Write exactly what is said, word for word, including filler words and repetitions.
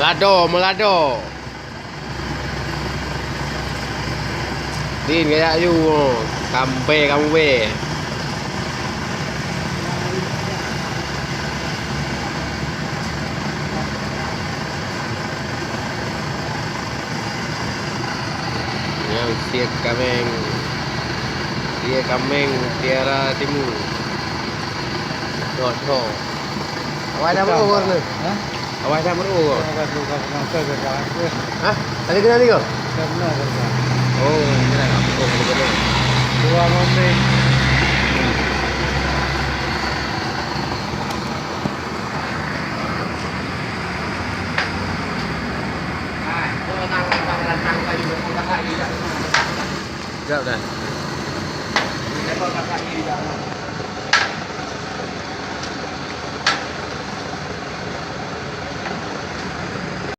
Meulado, meulado. Din gaya yu, kambe, kambe. Nyang sie kaméng, sie kaméng Mutiara Timu. Doh, doh. Awai dah meuruh, Warna. Hah? Awai dah meuruh. Hah? Ada kena tiga? Oh, kena. Oh, ada kena. Dua ngombe. Jap dah.